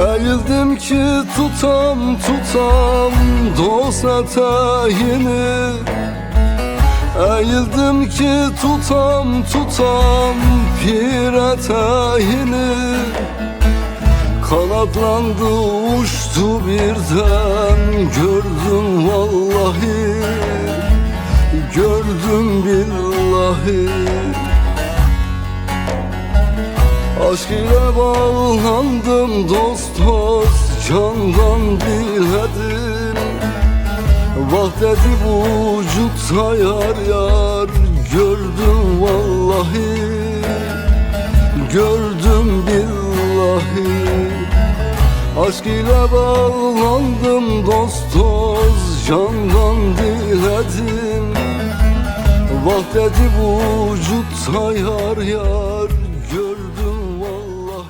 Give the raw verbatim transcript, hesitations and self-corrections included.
Eğildim ki tutam tutam dost eteğini. Eğildim ki tutam tutam pir eteğini. Kanatlandı uçtu birden gördüm vallahi, gördüm billahi. Aşk ile bağlandım dost dost candan diledim. Vah dedi bu vücutta yar yar gördüm vallahi, gördüm billahi. Aşk ile bağlandım dost dost candan diledim. Vah dedi bu vücutta yar yar